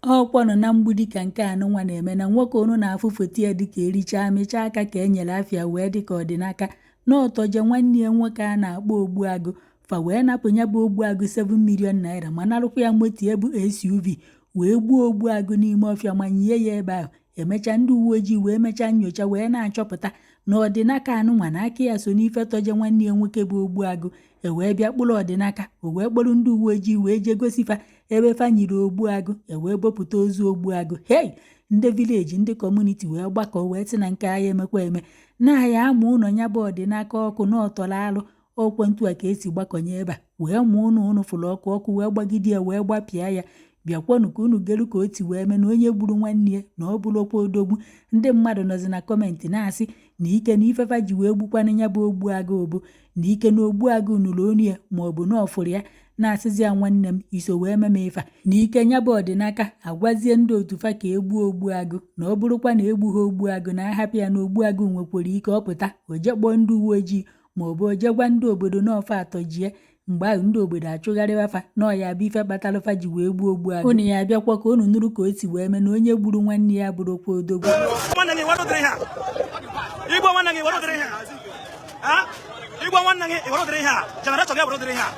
Ọkwanụ na Mgbidi ka nke anụnwa na-eme na nwoke unu na-afụ foto ya dịka erichaa amịchaa aka ka e nyere afịa wee dịka ọdịnaka na ọtọje nwanne ya nwoke a na-akpọ Ogbuagụ fa wee napụ ya bụ Ogbuagụ 7 million naira ma narụkwa ya moto ya bụ SUV wee gbuo Ogbuagụ n'ime ọfịa ma nyie ya ebe ahụ. Emechaa ndị uwe ojii wee mechaa nyocha wee na-achọpụta na Ọdịnaka anụnwa na aka ya so n'ife tọje nwanne ya nwoke bụ Ogbuagụ. E wee bịa kpụrụ Ọdịnaka, o wee kpọrọ ndị uwe ojii wee jee gosifa ebe fa nyiri Ogbuagụ, e wee bopụta ozu Ogbuagụ. Hei! Ndị village, ndị community wee gbakọ wee sị na nke a ya emekwa eme na ya ama ụlọ ya bụ Ọdịnaka ọkụ na ọtọrọ alụ ọkwa ntu a ka esi gbakọnye ebe a wee mụọ ụnụ ụnụ fụrụ ọkụ ọkụ wee gbagide ya wee gbapịa ya. Bịakwanụ ka unu gelu ka o ti wee mee na onye gburu nwanne ya na ọ bụrụkwa odogwu. Ndị mmadụ nọzi na comment na-asị na ike na ifefa ji wee gbukwanụ ya bụ Ogbuagụ bụ na ike na Ogbuagụ nụrụ onu ya ma ọ bụ na ọ fụrụ ya na-asịzi ya nwanne m iso wee mee m ife a na ike ya bụ Ọdịnaka agwazie ndị otu fa ka egbuo Ogbuagụ na ọ bụrụkwa na egbughị Ogbuagụ na ahapụ ya na Ogbuagụ nwekwara ike ọ pụta o jee kpọọ ndị uwe ojii ma ọ bụ o jee gwa ndị obodo na ọfa atọ jie mgbe ahụ ndị obodo achụgharịwa fa na ọ ya bụ ife kpatara fa ji wee gbuo Ogbuagụ. Unu ya abịakwa ka unu nụrụ ka o si wee mee na onye gburu nwanne ya bụrụkwa odogwu. Nwanne gị were ụdịrị ihe a. Igbo nwanne gị were ụdịrị ihe a. Igbo nwanne gị were ụdịrị ihe a. Generation gị were ụdịrị ihe a.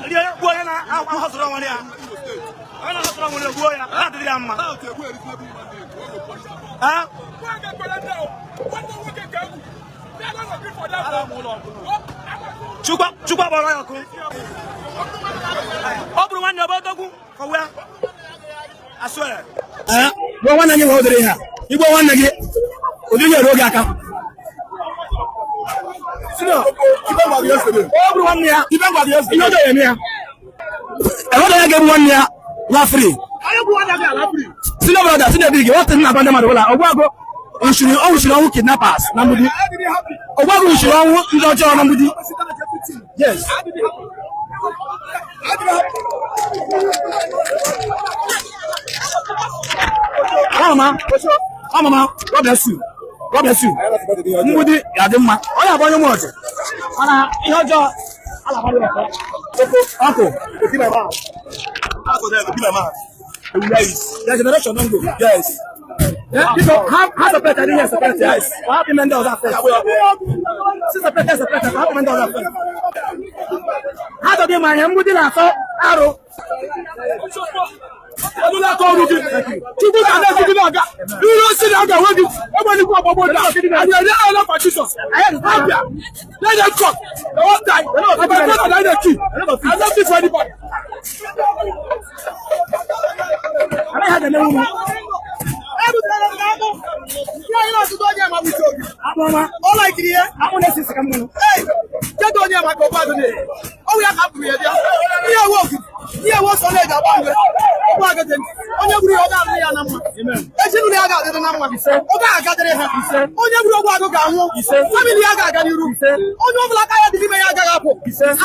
Rie gbuo onye na-ahọzụrụ onwe ya. Onye na-ahọzụrụ onwe ya gbuo ya. Ha adịrị ya mma. Ha? Chukwu Chukwu gbara ya ọkụ. Ọ bụrụ nwanne ọbụ odogwu kọwa ya. I swear. Gbuo nwanne gị were ụdịrị ihe a. Igbo nwanne gị ụdịrị ihe eruo gị aka. Ọ bụrụ nwanne ya ihe ọjọọ ya eme ya. Enweghị onye ga-egbu nwanne ya la free. Senior brother, senior big, what is na ndị mmadụ bụla Ogbuagụ nwụchiri ọ nwụchiri ọnwụ kidnappers na Mgbidi. Ogbuagụ nwụchiri ọnwụ ndị ọjọọ na Mgbidi. Yes. Oh, mama. Oh, mama. God bless you. God bless you. Mgbidi ga-adị mma. Ọ ya bụ onye ụmụ ọjọọ. Mana ihe ọjọọ ala agbara ya ọkụ. Their generation don go. Yes. Yeah, because how separate are they separate? Yes. How men ndị ọzọ first? Si separate separate, how men ndị ọzọ first? Ha chọrọ ịma ihe Mgbidi na-asọ arụ. Ọdụla aka ọrụ gị. Chukwu ga na-edu gị na-aga. Ihe osi na aga enwe gị. Egbe nnukwu ọgbọgbọ dị. Anyị eri ala for Jesus. Abịa. Let them come. They won't die. My brother die the key. I don't think for anybody. Anaghị ha ga-emenwu m. Akpụ ọma. Akpụ na-esi isi ka mmanụ. Kedu onye maka ọgbadụ na ọwụ ya ka bụrụ ya bịa ihe ewe ogidi ihe ewe ọsọ na-eji agba mgbe ọgbụ agadi onye gburu ya ọ ga-adịrị ya na mma ezinụlọ ya ga-adịrị na mma ọ ga-agadịrị ha onye gburu Ogbuagụ ga-anwụ family ya ga-aga n'iru onye ọbụla aka ya dị n'ime ya agaghị apụ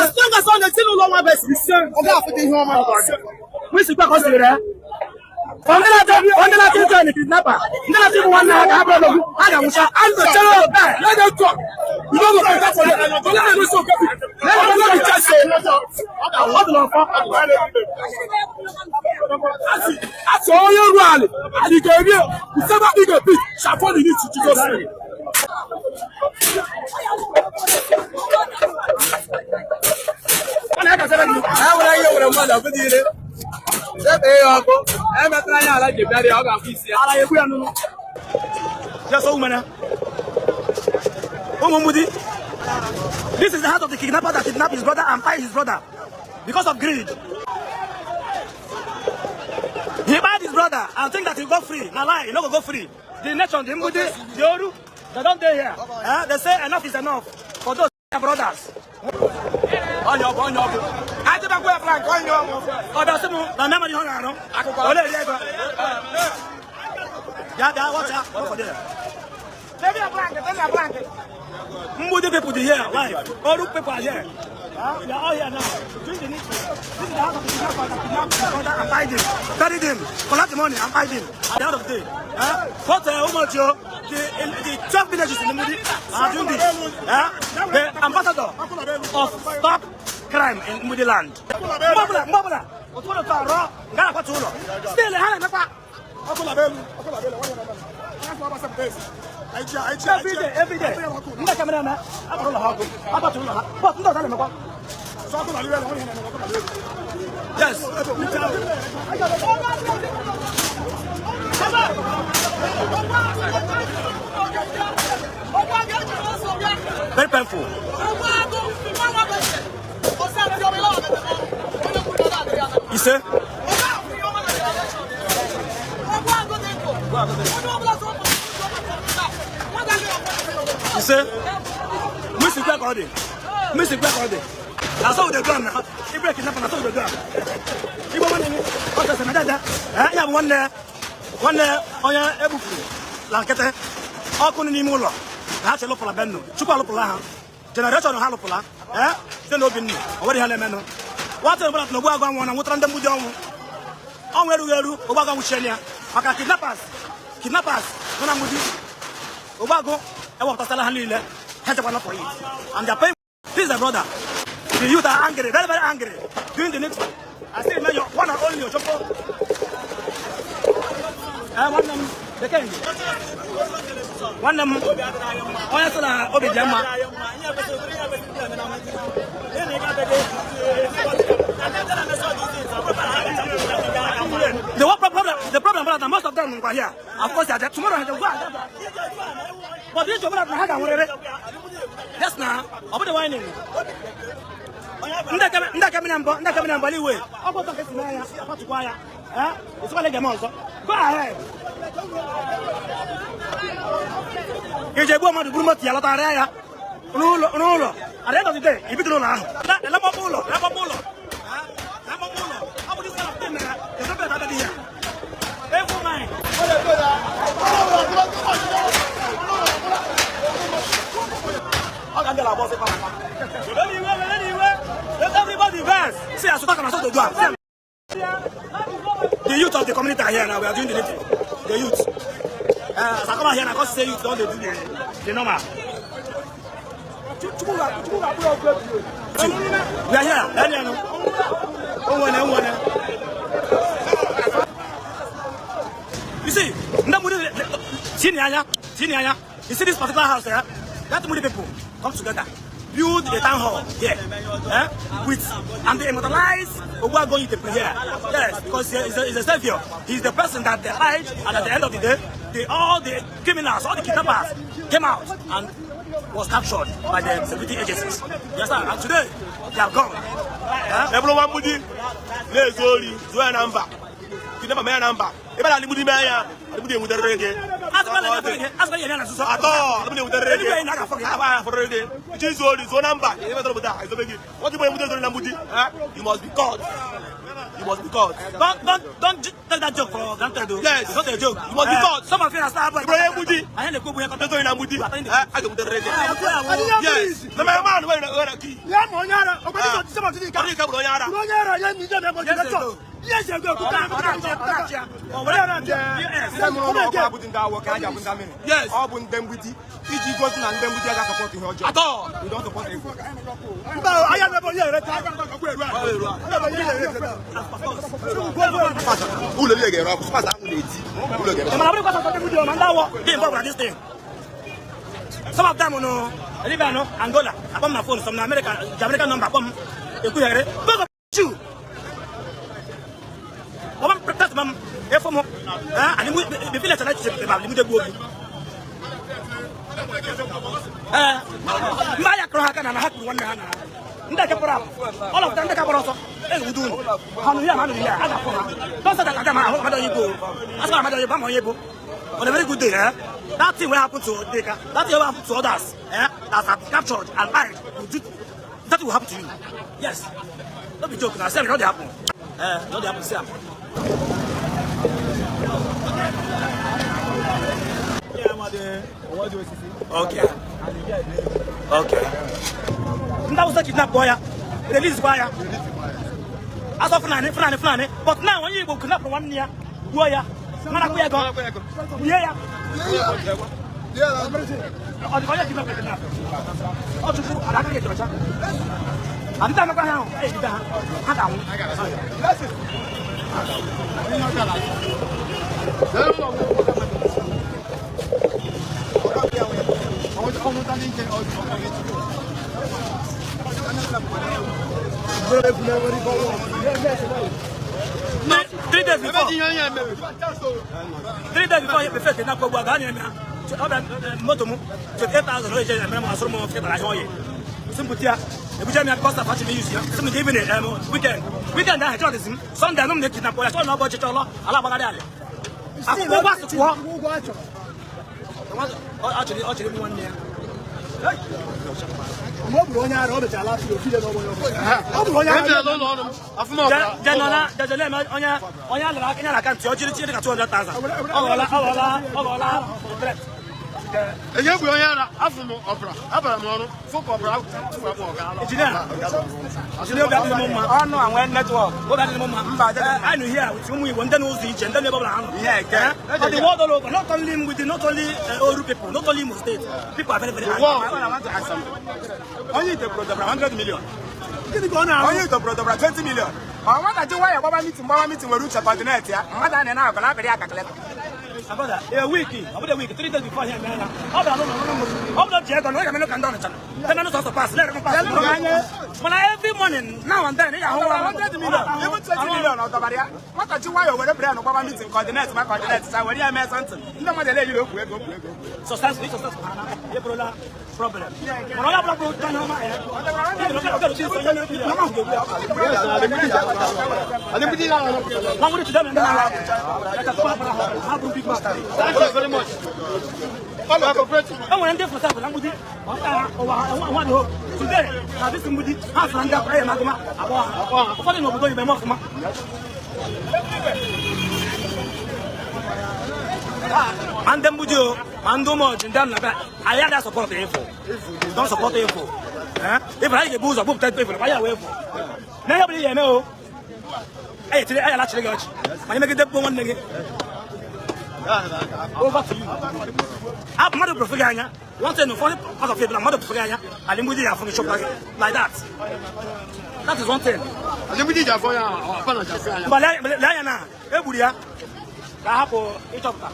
as long as ọ na ezinụlọ nwa besi ọ ga-afụta ihe ọma. Kwesịkwa ka ọ siri ya. Ndị na-achọ ịchọ ndị kidnapper, ndị na-achọ igbu nwanne ha ka ha bụrụ odogwu, ha ga-anwụcha. And the general die, let them come. You no go better for them. Let them so let them no be chance. Ọ dị n'ọfọ. Asị onye ru ala and ị ga-eri whatever ị ga-epick shall fall in it in Jesus' name. Ọ na-ekasara gị. E nwere ihe nwere mmadụ ọbụla ire sekpee ya ọkụ emetara anya ala ji bịara ya ọ ga-afụ isi ya. Ala ya egbu ya n'ụlọ. Yes, oh, man. Ụmụ Mgbidi. This is the house of the kidnapper that kidnapped his brother and fired his brother because of greed. He bought his brother and think that he go free. Na lie, he no go go free. The nation, the Mgbidi, the Oru, they don't dey here. Eh? They say enough is enough for those brothers. Onye ọbụ onye ọbụ adịbakwa ya Frank onye ọbụ. Ọ bịa sị m na mmemme ihe ọ na-arụ. Ole eri ego. Bịa bịa watch out. Go for there. Mgbidi people dey here live. Oru people are here. We are all here now. Doing the needful. This is the house of the kidnapper that kidnapped his brother and hide him, buried him, collect the money and hide him. At the end of the day, but Umuoji, the 12 villages in the Mgbidi are doing this. The ambassador of Stop crime in Mgbidi land. Mgbe ọbụla, mgbe ọbụla, otu ụlọ ka ọrọ, nga na-akwatu ụlọ. Still, ha na-emekwa. Every day, every day. Ndị kamera na akpọrọ ụlọ ha ọkụ, akwatu ụlọ ha. But ndị ọzọ na-emekwa. Yes. Very painful. Ise. Ise. Misi kwe ka ọ dị. Misi kwe ka ọ dị. Na so we dey do am na. Igwe kidnapper na so we dey do am. Igwe nwanne gị, ọ chọsị na dada. Eh, ya bụ nwanne nwanne onye egbufuru na nkịtị. Ọkụ nọ n'ime ụlọ. Na ha che lụpụla bennu. Chukwu alụpụla ha. Generation ha lụpụla. Eh, site n'obi nnu. O nwere ihe na-emenụ. Nwata ọbụla na Ogbuagụ anwụọ na nwụtara ndị Mgbidi ọnwụ. Ọnwụ erughị eru, Ogbuagụ anwụchiela ya. Maka kidnappers, kidnappers nọ na Mgbidi. Ogbuagụ ewepụtasala ha niile. Ha echekwana for it. And they are paying. This is the brother. The youth are angry, very, very angry. Doing the next. I still remember your one and only Ochoko. Eh, nwanne m, the king. Nwanne m, onye sị na obi dị mma. The one problem, the problem brother, most of them are here. Of course, they are there. Tomorrow they will go and but this brother, ha ga-anwụrịrị. Yes na, ọ bụrụ whining. Ndị aka mere mbọ, ndị aka mere mbọ n'iwe. Ọ bụ ọtọ ka esi n'anya, akwatụkwa ya. Eh, esikwala ga-eme ọzọ. Go ahead. Ije gbuo mmadụ buru moto ya lọtara ya n'ụlọ n'ụlọ. At the end of the day, i bidoro ụlọ ahụ. Elekpọkpọ ụlọ, elekpọkpọ ụlọ. Elekpọkpọ ụlọ. Ọ bụ this kind of thing mere, development adịghị ya. Every mind. Everybody verse. See, as you talk, I'm so to do. The youth of the community are here now. We are doing the meeting. The youth. As I come out here, I come say youth don't they do the normal. We are here. You see, you see this particular house here? That many people come together, build a town hall here, eh? With and they immortalize Ogbuagu Ite here. Yes, because he's a savior. He's the person that they lied, and at the end of the day, all the criminals, all the kidnappers came out and was captured by the security agencies. Yes, sir. And today they are gone. Everyone Mgbidi na-ezu ori zuo ya na mba kidnapper mee ya na mba ebe na Mgbidi mee ya Mgbidi enwutere gị atọ Mgbidi enwutere gị afọrọ gị ichi zuo ori zuo na mba ebe tọrọ obodo a ezobe gị nwata igbo enwutere zoro na Mgbidi. You must be caught. You must be caught. Don't take that joke for granted though. Yes. It's not a joke. You must be caught. Some of you are start. Ibro onye Mgbidi Anyị na-ekwu okwu zoro na Mgbidi a ga-enwutere gị. Yes. Na my man wey na key. Ya ma onye ara, ọ gbadị ọtụtụ ọtụtụ Ọ dị ka bụrụ onye ara. Onye ara ya ndị njem ebe ọjọọ chọ. Ihe ji ego ekuta Yes. Ọ bụ ndị Mgbidi iji gosi na ndị Mgbidi agaghị support ihe ọjọọ. Atọ. We don't support evil. Mba, ahịa na ebe onye ereta. Ụlọ niile ga-ere ọkụ. Spasa ahụ na-eti. Ụlọ ga-ere ọkụ. Mana bụrụ kwasị ndị Mgbidi ọma ndị awọ dị involved na this thing. Some of them no, Libya no, Angola, akpọ m na phone, some na America, the American number akpọ m ekwughere. Both of you. Ọba m protect m efo m. Eh, ani mu be village na chiche ba limu de gbuo gị. Eh, mba ya kụrụ ha aka na ha kwuru nwanne ha na. Ndị eke kpọrọ all of them ndị ka gbara ọsọ ewudu unu. Ha nụ ya ha nụ ya a ga-afụ ha. Don't say that aga m ahụ mmadụ onye Igbo. Asị m mmadụ onye Igbo ama onye Igbo. On a very good day, eh? That thing will happen to Deka, that thing will happen to others, eh? That have been captured and lied. That will happen to you. Yes. Don't be joking. I said it don't happen. Don't happen. See am. Okay. Okay. Ndị Awụsa kidnap ya, release kwa ya. Asọ Fulani, Fulani, Fulani. But now onye Igbo kidnap nwanne ya, gbuo ya, narakwa ego, lie ya. Ọ dịka onye kidnap kidnap. Ọ chukwu, ala aka gị dị ọcha. Adịta emekwa ha ahụ, ejide ha, ha ga-anwụ. 3 days before, 3 days before before kidnap Ogbuagu, a nyere m ya ọ bịa moto m 28,000 o eje emere m asụrụ m fịtara ahịa oyi si m bute ya ebuje m ya because of achịrị use ya si m nke evening weekend weekend ahụ chọọ dịzi m Sunday anụ m na-ekidnap ya chọọ na ọbọchị chọlọ ala agbagharị alị akwụkwọ ụgwọ asị kwụọ ọ chịrị igbu nwanne ya. Ọ bụrụ onye ara, ọ mechara lafiri ofile n'ọgbọ ya. Ọ bụrụ onye ara. Je nọ na je na-eme onye onye alara aka nyere aka ntị ọ jiri tinye dịka 200,000 ọ ghọọla threat. Enye bụ onye ara afụ m ọbara abara m ọrụ fụ ka ọbara tụfu abụọ ọga. Engineer, engineer, obi adịghị m mma. Ọnụ a nwee network. Obi adịghị m mma. Mba, Anyị nọ here with ụmụ Igbo ndị n'ụzọ iche ndị n'ebe ọbụla ha nọ. Ihe eke. Eh? The world all over, not only with not only Oru people, not only Imo State, people are very, very angry. I want to ask something. Onye Itekwuru dọbara 100 million. Gịnị ka ọ na-arụ? Onye Itekwuru dọbara 20 million. Ọ nwata ji nwayọ gbaba meeting, gbaba meeting, were uche coordinate ya. Mmadụ a na-ene akụ na-apịrị ya calculator. My brother, a week, about a week, 3 days before here, man, ọ bịara n'ụlọ n'ụlọ m. Ọ bụrụ ji ego na ọ ga-eme ka ndị Ọnịcha. Ndị na sọsọ pass, let them pass. Mana every morning, now and then, ị ga-ahụ Ọ dọbara 100 million, even 20 million ọ dọbara ya. Nwata ji nwayọ were brain gbaba meeting, coordinate ma coordinate sa were ya mee something. Ndị mmadụ na-eyiri okwu ego, okwu ego. Successful, successful. Ya bụrụla problem. Mana onye ọbụla bụrụ onye ọma ya. Nwa nwere chide ndị na-ala. Ha bụrụ big man. Thank you very much. All are cooperating. E nwere ndị fụsa na Mgbidi ụwa nwa dị hope today na this Mgbidi ha sara ndị akwa ya na agụma abụọ ha ụfọdụ n'obodo oyibo eme ọfụma ma ndị Mgbidi o ma ndị Ụmụọjị ndị Anaba anyị adịghị support evil. Don't support evil. Evil anyị ga-ebu ụzọ gbupụta evil kwa ya wee evil na ihe ọbụla ị ga-eme o anyị etiri anyị alachiri gị ọchị ma anyị megide gbuo nwanne gị. Over to you. Ah, mmadụ bụrụ gị anya one thing, ụfọdụ part of it na mmadụ bụrụ gị anya ala Mgbidi ya afụ gị chọpụta gị like that. That is one thing. Mba, lee anya na egburu ya ka a hapụ ịchọpụta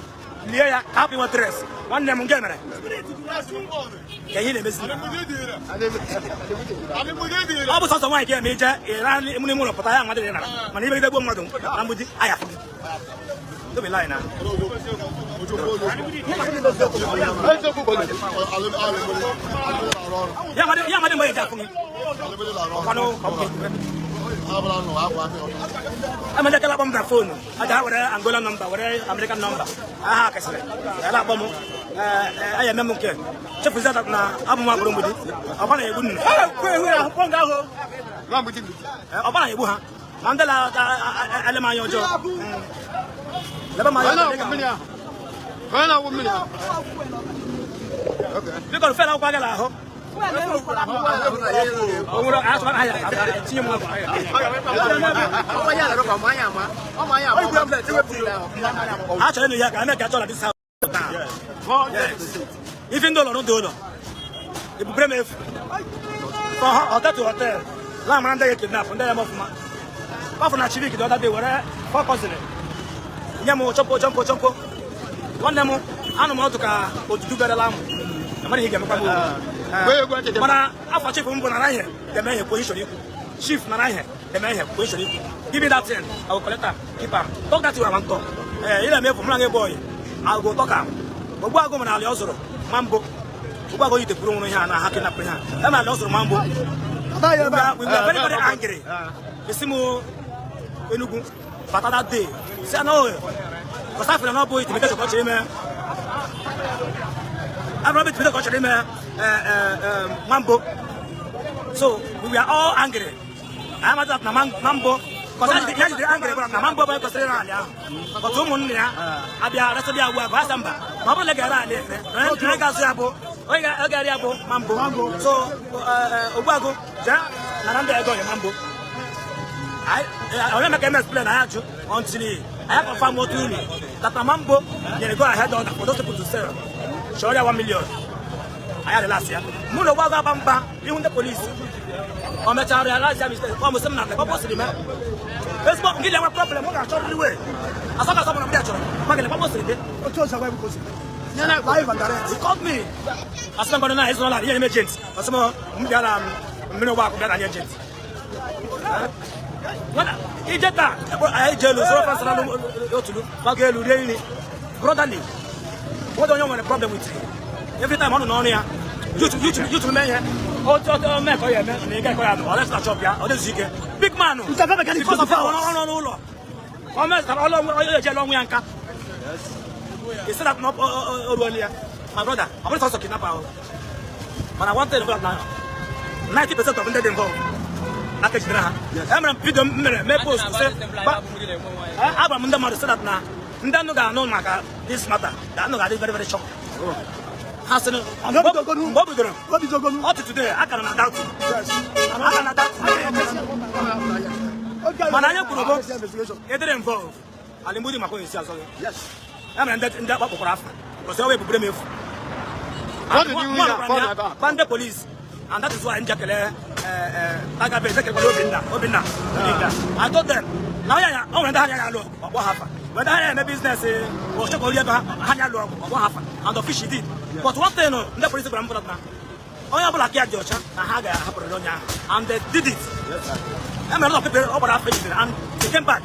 lie ya ka hapụ inwe trace. Nwanne m nke mere ka ihe na-emezi ọ bụ sọsọ nwaanyị ka eme ije ịra n'ime ụlọ pụta ya mmadụ nara mana imegide gbuo mmadụ na Mgbidi aya afụ gị. No be lie na. Ya amadị mgbe eji afụ gị ọkwanụ ọ bụ emejekela akpọ m na phone aja ha were Angola number, were American number aha kasịrị ya akpọ m aya eme m nke chefuzi na abụ m agbụrụ Mgbidi ọkwa na-egbu nnu ọkwa na-egbu ha ma ndị na-ele m anya ọjọọ lebe m anya ọjọọ. Biko fela akwụkwọ agala ahụ o nwere asụ ahịa tinye m ọgwụ. Ha chọrọ ịnụ ya ka eme ka chọrọ this house taa. Ife ndị ụlọ dị ụlọ ebubere m efu from hotel to hotel la mara ndị ga-kidnap ndị ya m ọfụma kpafụ na chivik dị ọda dị were fọkọsịrị nye m chọmpo chọmpo chọmpo. Nwanne m anụ m ọdụ ka otutu garala m amara ihe ga-emekwa m mana afọ chief m bụ nara ihe deme ihe kwuo ihe ikwu chief nara ihe deme ihe kwuo ihe ikwu. Give me that thing, I will collect am, keep am, talk that thing I wan talk. Ee, ị na-eme efu mụ na gị boy, I go talk am. Ogbuagụ mana ala ọ zụrụ ma mbụ Ogbuagụ yitekwuru nwụrụ ihe a na ha kidnap ihe a ema ala ọ zụrụ ma mbụ. We were very, very angry. Esi m Enugu bata that day si ano because afọ na ọ bụ intimidation ka ọ chọrọ ime afọ na ọ bụ intimidation ka ọ chọrọ ime Mambo. So we were all angry. I am na Mambo because ya jidere angry bụ na Mambo bụ kwesịrị ịra ala ahụ but ụmụnne ya abịa resịrị ya ugbu a asa mba ma ọ bụrụ na ga-ere ala ere onye ga-azụ ya bụ onye ga-ere ya bụ Mambo. So Ogbuagụ jee nara ndị ego ya Mambo onye maka eme explain anyị ajụ until anyị confirm otu unu that na Mambo nyere go ahead order for those people to sell chọrọ ya 1 million. Anyị relax ya. Mụ na Ogbuagụ agba mgba ihu ndị polisi. O mechara realize ya mistake. Ọ mụsị m na ọ bụsịrị mee. Ezigbo ngị na-enwe problem, ọ ga-achọrịrị wee. Asọ ga-asọ mụ na ndị a chọrọ. Maka na ọ sịrị dị. Otu ọzọ gwa m ka o si. Live and direct. He called me. Asị m gbado na ịzụrụ ihe eme agent. Asị m m bịa na mmiri ụgbọ bịa na anyị agent. Ije taa anyị ji elu soro fasara otulu gbago elu rie nri brotherly. Nwede onye nwere problem with you. Every time ọ nọ n'ọrụ ya, YouTube mee ihe otu otu mee ka ọ ya eme na ịga ekọ ya nụ ọ lefta chọp ya ọ dịzi ike big man. Because of ọrụ ọrụ n'ụlọ ọ mezara ọlụ onye ejela ọnwụ ya nka. He said that o ruola ya. My brother, ọ bụrụ sọsọ kidnapper ahụ, mana one thing about na 90% of ndị dị involved, aka ejidere ha. Emere m video m mere mee post sị agwara m ndị mmadụ sị that na ndị anụ ga-anụ maka this matter, ga anụ ga-adị very very shocked. Ha sị mgbe o bidoro up to today, aka na doubt, aka na doubt. Mana anyị kwuru bụ ịdịrị involve alimbudi maka onye isi azọ gị. Ya mere ndị akpọkpọkwara afa because ọ wee bubere m efu gba ndị polisi, and that is why m ji ekele Tiger Base, ekelekwara Obinna Obinna Obinna. I told them na onye ya o nwere ndị ha anya alụ ọgụ, ọkpọ ha afa. Nwere ndị ha na-eme business ochekwa ori ego ha anya alụ ọgụ, ọkpọ ha afa, and of which he did. But one thing ndị polisi gwara m bụ na onye ọbụla aka ya dị ọcha na ha ga-ahapụrịrị onye ahụ, and they did it. E mere ụlọ pepe ọ gbara afa ejidere and they came back.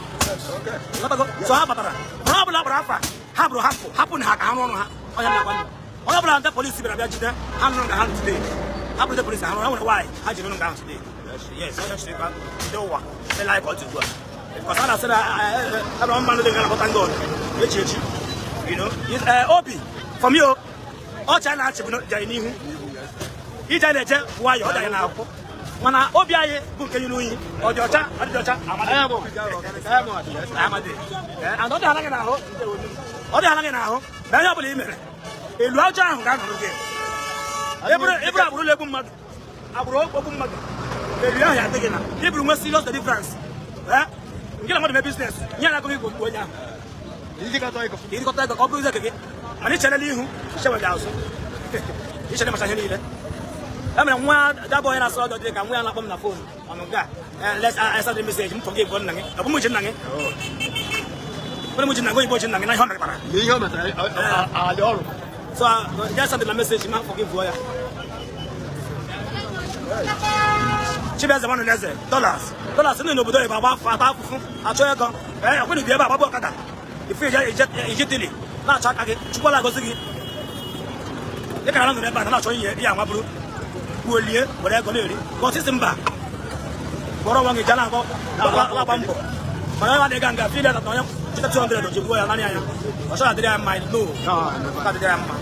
So ha batara onye ọbụla gbara afa ha bụrụ hapụ hapụ na ha ka ha rụọ ọrụ ha. Onye na-agwa ndụ onye ọbụla ndị polisi bịara bịa jide ha nụrụ nga ha today, ha bụrụ ndị polisi ha rụrụ ha nwere nwaanyị ha jiri nga ahụ today. Yes, onye chịrị ka ndị ụwa ele anyị ka ọ dị ugbu a, because a na-asị na ebe mmanụ dị nga na-akpọta ndị ọrụ echi echi. Obi from you ọcha na-achị bụ dị anyị n'ihu ije anyị na-eje nwayọọ, ọ dị anyị n'akwụkwọ, mana obi anyị bụ nke nyere unyi. Ọ dị ọcha, ọ dị ọcha, amadị and ọ dị anaghị n'ahụ, ọ dị anaghị n'ahụ na ihe ọ bụla i mere elu ọjọọ ahụ ga-anọrọ gị. Eburu agbụrụ egbu mmadụ, agbụrụ ogbu mmadụ, elu ahụ ya adịghị na iburu nwe serious deliverance. Nke na mmadụ mee business nye na agụghị igbo onye ahụ irikọta ego ka ọ bụrụ ụzọ gị, mana ichere n'ihu ichewe gị azụ, ichere macha ihe niile. E mere nwa dabụ onye na-asọ ọdọ dị ka nwa ya na-akpọ m na phone ọnụ nke a I send message m forgive nna gị, ọ bụ m ji nna gị, onye m ji nna gị oyibo ji nna gị na ihe ọ mekwara. Ihe o metara alị ọrụ. So ya send na message ma forgive ya. Chibueze nwanne eze dollars dollars ndị n'obodo oyibo agba afọ ata afụfụ achọ ego ee ọkwụna dị ebe agbagbu ọkada ifu ije tili na-achọ aka gị chukwala agozi gị dị ka na nọ n'ebe a na-achọ ihe ihe anwa bụrụ kwuolie were ego na-eri ka ọsịsị mba kpọrọ nwa gị jee na-agba mbọ, mana onye adịghị nga fili na onye cheta 200 o ji gbuo ya naanị anya ọ chọrọ adịrị ya mma. No, ọ adịrị ya mma.